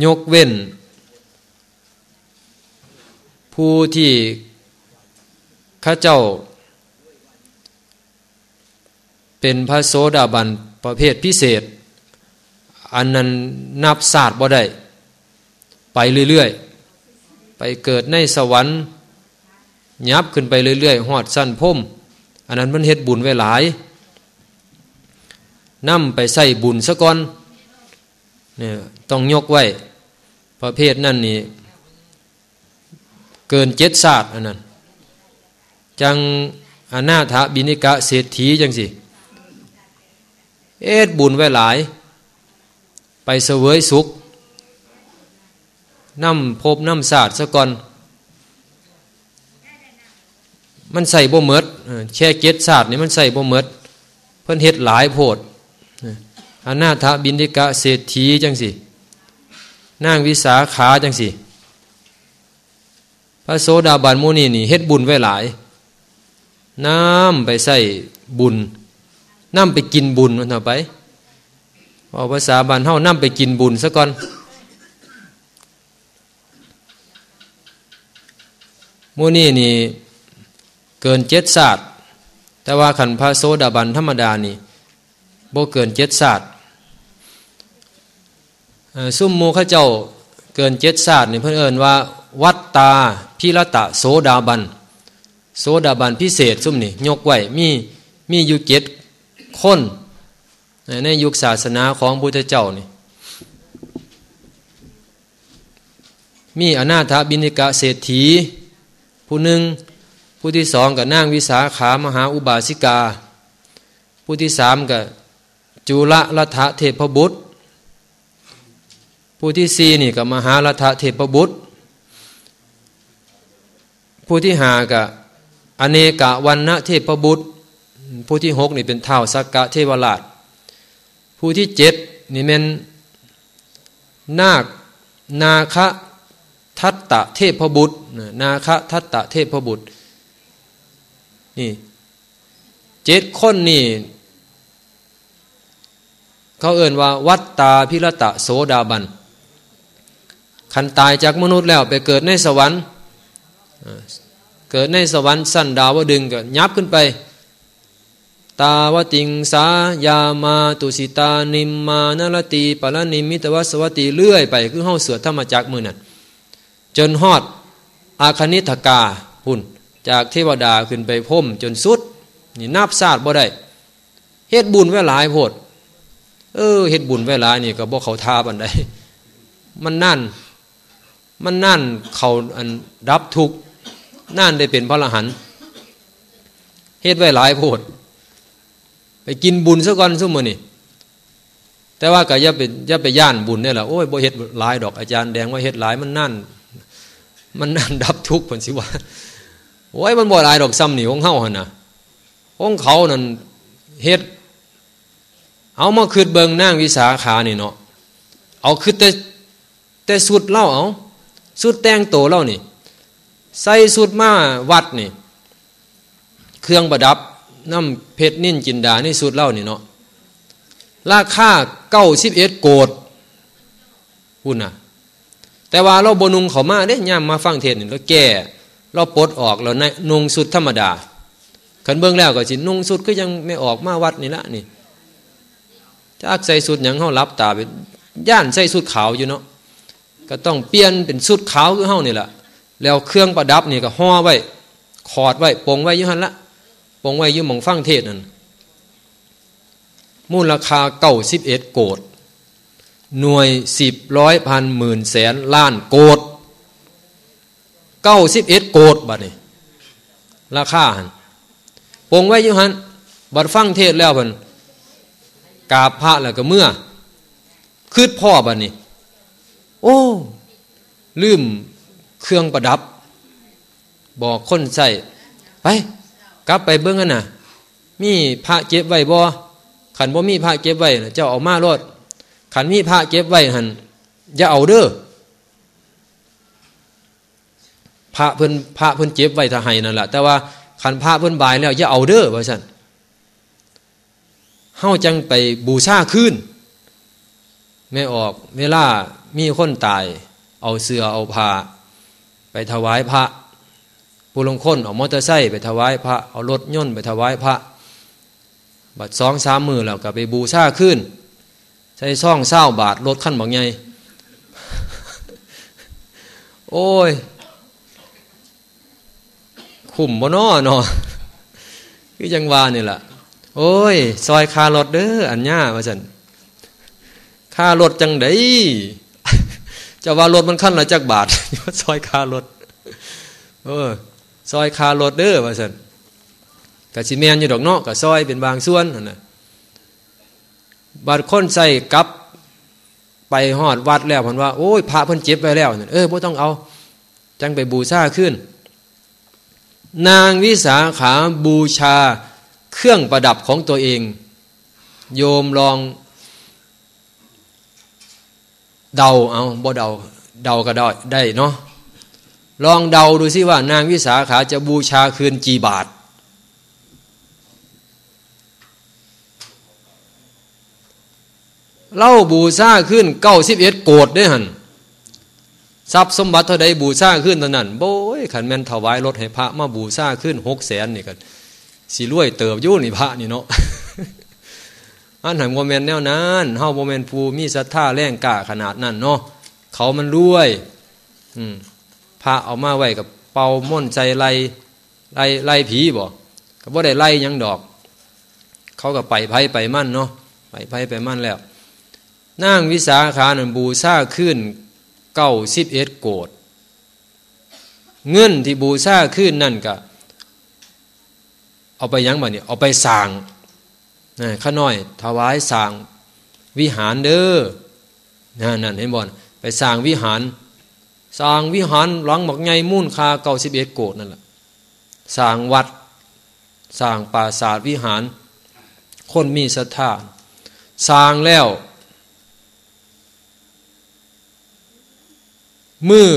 ຍົກເວັ້ນຜູ້ທີ່ເຂົາເຈົ້າເປັນພະໂສດາບັນປະເພດພິເສດ, ອັນນັ້ນນັບຊາດບໍ່ໄດ້, ໄປເລື້ອຍໆ, ໄປເກີດໃນສະຫວັນ, ຫຍັບຂຶ້ນໄປເລື້ອຍໆ ຮອດຊັ້ນພົມ, ອັນນັ້ນເພິ່ນເຮັດບຸນໄວ້ຫຼາຍ, ນຳໄປໃຊ້ບຸນຊະກ່ອນ. ນີ້ຕ້ອງຍົກໄວ້, ປະເພດນັ້ນນີ້ເກີນເຈັດຊາດ, ອັນນັ້ນ ຈັ່ງອະນາຖະບິນທິກະເສດຖີຈັ່ງຊີ້, ເຮັດບຸນໄວ້ຫຼາຍ, ໄປສະເຫວີຍສຸກນຳພົບນຳຊາດຊະກ່ອນ. ມັນໃຊ້ບໍ່ໝົດ, ເອີ ແຄ່ເຈັດຊາດນີ້ມັນໃຊ້ບໍ່ໝົດ, ເພິ່ນເຮັດຫຼາຍໂພດ. ອະນາຖະບິນທິກະເສດຖີຈັ່ງຊີ້, ນາງວິສາຂາຈັ່ງຊີ້, ພະໂສດາບັນໝູ່ນີ້ນີ້ເຮັດບຸນໄວ້ຫຼາຍ, ນຳໄປໃຊ້ບຸນ, ນຳໄປກິນບຸນ, ວ່າເທົ່າໄປ, ເວົ້າພາສາບ້ານເຮົາ, ນຳໄປກິນບຸນຊະກ່ອນ. ໝູ່ນີ້ນີ້ເກີນເຈັດຊາດ, ແຕ່ວ່າຄັນພະໂສດາບັນທຳມະດານີ້ບໍ່ເກີນເຈັດຊາດ. ເອີ ຊຸມໝູ່ເຂົາເຈົ້າເກີນເຈັດຊາດນີ້ ເພິ່ນເອີ້ນວ່າວັດຕາພິລະຕະໂສດາບັນ, ໂສດາບັນພິເສດ. ຊຸມນີ້ຍົກໄວ້ ມີ ມີຢູ່ເຈັດຄົນ ໃນ ໃນຍຸກສາສະໜາຂອງພຸດທະເຈົ້ານີ້. ມີອະນາຖະບິນທິກະເສດຖີຜູ້ໜຶ່ງ, ຜູ້ທີສອງກໍນາງວິສາຂາມະຫາອຸບາສິກາ, ຜູ້ທີສາມກໍຈຸລະລັດຖະເທບພະບຸດ, ຜູ້ທີສີ່ນີ້ກໍມະຫາລັດຖະເທບພະບຸດ, ຜູ້ທີຫ້າກໍອະເນກະວັນນະເທບພະບຸດ, ຜູ້ທີຫົກນີ້ເປັນທ້າວສັກກະເທວະລາດ, ຜູ້ທີເຈັດນີ້ແມ່ນນາກ ນາຄະທັດຕະເທບພະບຸດ, ນາຄະທັດຕະເທບພະບຸດ. ນີ້ເຈັດຄົນນີ້ ເຂົາເອີ້ນວ່າວັດຕາພິລະຕະໂສດາບັນ. ຄັນຕາຍຈາກມະນຸດແລ້ວໄປເກີດໃນສະຫວັນ, ເອີ ເກີດໃນສະຫວັນຊັ້ນດາວະດຶງ ກໍຫຍັບຂຶ້ນໄປ ຕາວະຕິງສາ ຢາມາ ຕຸສິຕາ ນິມມາ ນະລະຕີ ປະລະນິມມິຕະວັດສະວັດຕີ ເລື້ອຍໄປ ຄືເຮົາສວດທຳມະຈັກມື້ນັ້ນ ຈົນຮອດອາຄະນິດຖະກາພຸ້ນ, ຈາກເທວະດາຂຶ້ນໄປພົມຈົນສຸດ, ນີ້ນັບຊາດບໍ່ໄດ້. ເຮັດບຸນໄວ້ຫຼາຍໂພດ. ເອີ ເຮັດບຸນໄວ້ຫຼາຍນີ້ກໍບໍ່ເຂົ້າທ່າປານໃດ. ມັນນານ, ມັນນານເຂົ້າອັນດັບທຸກ, ນານໄດ້ເປັນພະອະລະຫັນ. ເຮັດໄວ້ຫຼາຍໂພດ. ໄປກິນບຸນຊະກ່ອນຊຸມມື້ນີ້. ແຕ່ວ່າກໍຢ່າໄປ, ຢ່າໄປຢ້ານບຸນເດ້ລະ. ໂອ້ຍ, ບໍ່ເຮັດຫຼາຍດອກ, ອາຈານແດງວ່າເຮັດຫຼາຍ ມັນນານ, ມັນນານດັບທຸກ ເພິ່ນຊິວ່າ. ໂອ້ຍ, ມັນບໍ່ຫຼາຍດອກ ຊ່ຳນີ້ຂອງເຮົາຫັ້ນນະ. ຂອງເຂົານັ້ນເຮັດ, ເອົາມາຄິດເບິ່ງນາງວິສາຂານີ້ເນາະ, ເອົາຄິດແຕ່, ແຕ່ຊຸດລາວ, ເອົາຊຸດແຕ່ງໂຕລາວນີ້, ໃສ່ຊຸດມາວັດນີ້, ເຄື່ອງປະດັບນຳເພັດນິນຈິນດາໃນຊຸດລາວນີ້ເນາະ, ລາຄາເກົ້າສິບເອັດໂກດ ພຸ້ນນະ. ແຕ່ວ່າລາວບໍ່ນຸ່ງເຂົ້າມາເດ້, ຍາມມາຟັງເທດນີ້ ລາວແກ້, ລາວປົດອອກ ແລ້ວໃນ, ນຸ່ງຊຸດທຳມະດາ. ຄັນເບິ່ງແລ້ວກໍຊິນຸ່ງຊຸດຄືຫຍັງແມ່ອອກມາວັດນີ້ລະນີ້. ຈັກໃສ່ຊຸດຫຍັງ, ເຮົາຫຼັບຕາໄປ, ຢ້ານໃສ່ຊຸດຂາວຢູ່ເນາະ, ກໍຕ້ອງປ່ຽນເປັນຊຸດຂາວຄືເຮົານີ້ລະ. ແລ້ວເຄື່ອງປະດັບນີ້ກໍຫໍ່ໄວ້, ຂອດໄວ້, ປົງໄວ້ຢູ່ຫັ້ນລະ, ປົງໄວ້ຢູ່ໝ່ອງຟັງເທດນັ້ນ. ມູນລະຄ່າເກົ້າສິບເອັດໂກດ, ໜ່ວຍ ສິບ ຮ້ອຍ ພັນ ໝື່ນ ແສນ ລ້ານ ໂກດ, ເກົ້າສິບເອັດໂກດ. ບັດນີ້ລາຄາຫັ້ນ ປົງໄວ້ຢູ່ຫັ້ນ, ບັດຟັງເທດແລ້ວເພິ່ນກາບພະແລ້ວກໍເມືອ, ຄິດພໍ້ບັດນີ້, ໂອ້ ລືມເຄື່ອງປະດັບ. ບອກຄົນໃຊ້, ໄປ, ກັບໄປເບິ່ງຫັ້ນນະ, ມີພະເກັບໄວ້ບໍ່? ຄັນບໍ່ມີພະເກັບໄວ້ນະ, ເຈົ້າເອົາມາໂລດ. ຄັນມີພະເກັບໄວ້ຫັ້ນ, ຢ່າເອົາເດີ້. ພະເພິ່ນ, ພະເພິ່ນເກັບໄວ້ຖ້າໃຫ້ນັ້ນລະ, ແຕ່ວ່າຄັນພະເພິ່ນບາຍແລ້ວ, ຢ່າເອົາເດີ້, ວ່າຊັ້ນ. ເຮົາຈັ່ງໄປບູຊາຄືນ. ແມ່ອອກ ເວລາມີຄົນຕາຍ ເອົາເສື້ອເອົາຜ້າໄປຖວາຍພະ, ຜູ້ລາງຄົນເອົາມໍເຕີໄຊໄປຖວາຍພະ, ເອົາລົດຍົນໄປຖວາຍພະ, ບັດສອງສາມມື້ແລ້ວກໍໄປບູຊາຄືນ ໃສ່ຊອງຊາວບາດ ລົດຄັນບັກໃຫຍ່. ໂອ້ຍ ຄຸ້ມບໍ່ນໍເນາະ? ຄືຈັ່ງວ່ານີ້ລະ, ໂອ້ຍ ຊ່ອຍຄ່າລົດເດີ ອັນຍາ ວ່າຊັ້ນ. ຄ່າລົດຈັ່ງໃດ? ເຈົ້າວ່າລົດມັນຄັນລະຈັກບາດ? ຊ່ອຍຄ່າລົດ, ເອີ ຊ່ອຍຄ່າລົດເດີ ວ່າຊັ້ນ. ກະຊິແມ່ນຢູ່ດອກເນາະ, ກະຊ່ອຍເປັນບາງສ່ວນຫັ້ນນະ. ບາດຄົນໃຊ້ກັບໄປຮອດວັດແລ້ວ ເພິ່ນວ່າ ໂອ້ຍ ພະເພິ່ນເກັບໄວ້ແລ້ວ ເອີ ບໍ່ຕ້ອງເອົາ, ຈັ່ງໄປບູຊາຄືນ. ນາງວິສາຂາບູຊາເຄື່ອງປະດັບຂອງຕົວເອງ. ໂຍມລອງເດົາເອົາ, ບໍ່ເດົາ, ເດົາກໍໄດ້ເນາະ. ລອງເດົາດູຊິວ່າ ນາງວິສາຂາຈະບູຊາຄືນກີ່ບາດ? ລາວບູຊາຄືນເກົ້າສິບເອັດໂກດເດ້ຫັ້ນ. ຊັບສົມບັດເທົ່າໃດບູຊາຄືນເທົ່ານັ້ນ. ໂອ້ຍ ຄັນແມ່ນຖວາຍລົດໃຫ້ພະມາບູຊາຄືນຫົກແສນນີ້ກໍຊິລວຍເຕີບຢູ່ນີ້ ພະນີ້ເນາະ. ອັນນັ້ນບໍ່ແມ່ນແນວນັ້ນ, ເຮົາບໍ່ແມ່ນຜູ້ມີສັດທາແຮງກ້າຂະໜາດນັ້ນເນາະ. ເຂົາມັນລວຍ, ອືມ, ພະເອົາມາໄວ້ກໍເປົ່າມົນໃສ່ໄລ່ ໄລ່ ໄລ່ຜີບໍ? ກໍບໍ່ໄດ້ໄລ່ຫຍັງດອກ, ເຂົາກໍໄປໃຜໄປມັນເນາະ, ໄປໃຜໄປມັນແລ້ວ. ນາງວິສາຂານັ້ນບູຊາຄືນເກົ້າສິບເອັດໂກດ. ເງິນທີ່ບູຊາຄືນນັ້ນກະເອົາໄປຫຍັງບາດນີ້? ເອົາໄປສ້າງ, ນະ, ຂ້ານ້ອຍຖວາຍສ້າງວິຫານເດີ. ນະ, ນັ້ນເຫັນບໍ່? ໄປສ້າງວິຫານ, ສ້າງວິຫານຫຼັງບັກໃຫຍ່ ມູນຄ່າເກົ້າສິບເອັດໂກດນັ້ນລະ. ສ້າງວັດ, ສ້າງປາສາດວິຫານ, ຄົນມີສັດທາ. ສ້າງແລ້ວ ມື້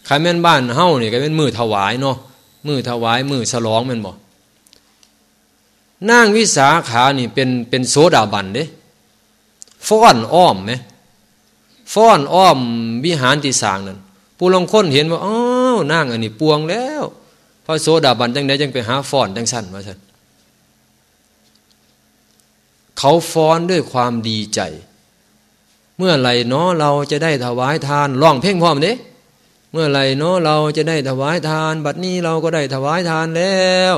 ຄັນແມ່ນບ້ານເຮົານີ້ກໍແມ່ນມື້ຖວາຍເນາະ, ມື້ຖວາຍ ມື້ສະຫຼອງແມ່ນບໍ່? ນາງວິສາຂານີ້ເປັນ ເປັນໂສດາບັນເດ້, ຟ້ອນອ້ອມແໝ, ຟ້ອນອ້ອມວິຫານທີ່ສ້າງນັ້ນ. ຜູ້ລາງຄົນເຫັນວ່າ ອ້າວ ນາງອັນນີ້ປ່ວງແລ້ວ, ພະໂສດາບັນຈັ່ງໃດຈັ່ງໄປຫາຟ້ອນຈັ່ງຊັ້ນ ວ່າຊັ້ນ. ເຂົາຟ້ອນດ້ວຍຄວາມດີໃຈ. ເມື່ອไหร่หนอ เราจะได้ถวายทาน ຮ້ອງເພງພ້ອມເດ້. เมื่อไหร่หนอ เราจะได้ถวายทาน บัดนี้เราก็ได้ถวายทานแล้ว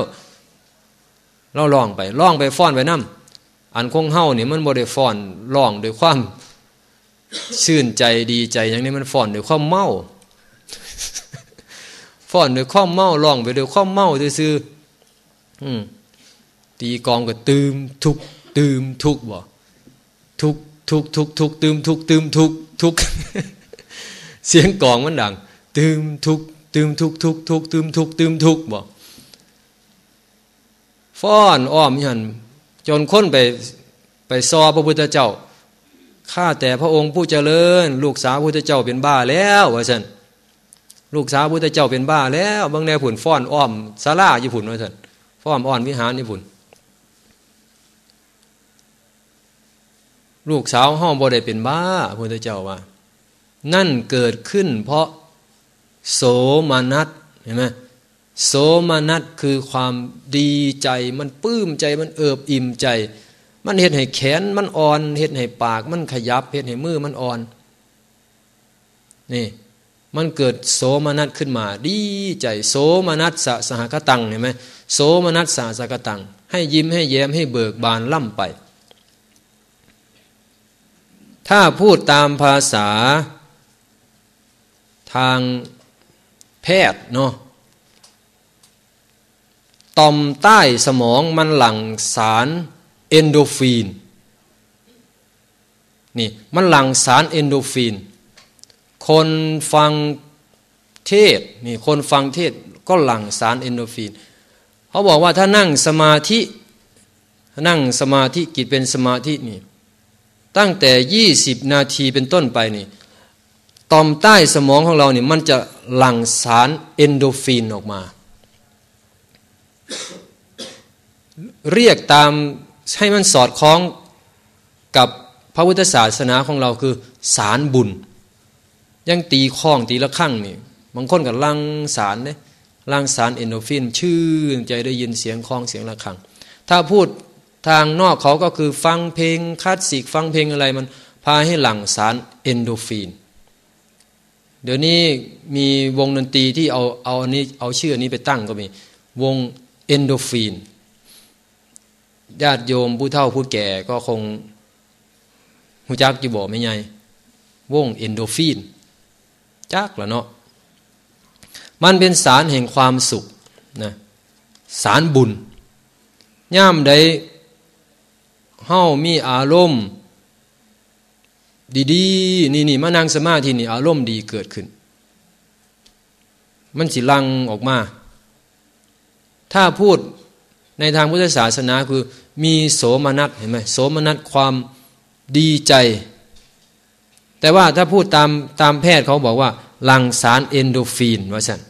ລາວຮ້ອງໄປ ຮ້ອງໄປ ຟ້ອນໄປນຳ. ອັນຂອງເຮົານີ້ມັນບໍ່ໄດ້ຟ້ອນຮ້ອງດ້ວຍຄວາມຊື່ນໃຈດີໃຈຫຍັງນີ້, ມັນຟ້ອນດ້ວຍຄວາມເມົາ, ຟ້ອນດ້ວຍຄວາມເມົາ, ຮ້ອງໄປດ້ວຍຄວາມເມົາຊື່ໆ. ອືມ ຕີກອງກໍຕື່ມທຸກ ຕື່ມທຸກບໍ? ທຸກ ທຸກ ທຸກ ທຸກ ຕື່ມທຸກ ຕື່ມທຸກ ທຸກ. ສຽງກອງມັນດັງ ຕື່ມທຸກ ຕື່ມທຸກ ທຸກ ທຸກ ຕື່ມທຸກ ຕື່ມທຸກບໍ? ຟ້ອນອ້ອມຢູ່ຫັ້ນ ຈົນຄົນໄປ ໄປຊໍພະພຸດທະເຈົ້າ, ຂ້າแต่พระองค์ผู้เจริญ ລູກສາວພະພຸດທະເຈົ້າເປັນບ້າແລ້ວ ວ່າຊັ້ນ. ລູກສາວພະພຸດທະເຈົ້າເປັນບ້າແລ້ວ, ເບິ່ງແດ່ພຸ້ນ ຟ້ອນອ້ອມສາລາຢູ່ພຸ້ນ ວ່າຊັ້ນ, ຟ້ອນອ້ອມວິຫານຢູ່ພຸ້ນ. ລູກສາວເຮົາບໍ່ໄດ້ເປັນບ້າ, ພະພຸດທະເຈົ້າວ່າ. ນັ້ນເກີດຂຶ້ນເພາະໂສມະນັດ, ເຫັນໄໝ? ໂສມະນັດຄືຄວາມດີໃຈ, ມັນປຶ້ມໃຈ, ມັນເອິບອີ່ມໃຈ, ມັນເຮັດໃຫ້ແຂນມັນອ່ອນ, ເຮັດໃຫ້ປາກມັນຂະຫຍັບ, ເຮັດໃຫ້ມືມັນອ່ອນ. ນີ້ ມັນເກີດໂສມະນັດຂຶ້ນມາ, ດີໃຈ, ໂສມະນັດສະສະຫະກະຕັງ, ເຫັນໄໝ? ໂສມະນັດສະສະຫະກະຕັງ, ໃຫ້ຍິ້ມໃຫ້ແຍ້ມ, ໃຫ້ເບີກບານລ້ຳໄປ. ຖ້າพูดตามภาษาทางแพทย์เนาะ, ต่อมใต้สมองมันหลั่งสารเอนโดรฟิน. ນີ້ ມັນຫຼັ່ງສານເອນໂດຣຟິນ. ຄົນຟັງເທດ, ນີ້ ຄົນຟັງເທດກໍຫຼັ່ງສານເອນໂດຣຟິນ. ເຂົາບອກວ່າຖ້ານັ່ງສະມາທິ, ນັ່ງສະມາທິ, ຈິດເປັນສະມາທິນີ້ ຕັ້ງແຕ່ຊາວນາທີເປັນຕົ້ນໄປນີ້, ຕ່ອມໃຕ້ສະໝອງຂອງເຮົານີ້ ມັນຈະຫຼັ່ງສານເອນໂດຣຟິນອອກມາ. ເອີ້ນຕາມໃຫ້ມັນສອດຄ່ອງກັບ พระพุทธศาสนาของเราคือสารบุญ ยังตีค้องตีระฆังนี่ บางคนก็หลั่งสารเด้ หลั่งสารเอนโดรฟิน ชื่นใจได้ยินเสียงคลองเสียงระฆัง ถ้าพูดทางนอกเขาก็คือฟังเพลงคลาสสิก ฟังเพลงอะไร มันพาให้หลั่งสารเอนโดรฟิน เดี๋ยวนี้มีวงดนตรีที่เอา เอาอันนี้ เอาชื่ออันนี้ไปตั้งก็มี วงเอนโดรฟิน ญาติโยมผู้เฒ่าผู้แก่ก็คงฮู้จักอยู่บ่แม่ใหญ่ วงเอนโดรฟิน จักล่ะเนาะ มันเป็นสารแห่งความสุขนะ สารบุญ ยามใดเฮามีอารมณ์ดีๆ นี่ๆ มานั่งสมาธินี่ อารมณ์ดีเกิดขึ้น มันสิหลั่งออกมา ถ้าพูดในทางพุทธศาสนาคือมีโสมนัส เห็นไหม โสมนัส ความดีใจ แต่ว่าถ้าพูดตาม ตามแพทย์เขาบอกว่าหลั่งสารเอนโดรฟิน ว่าซั่น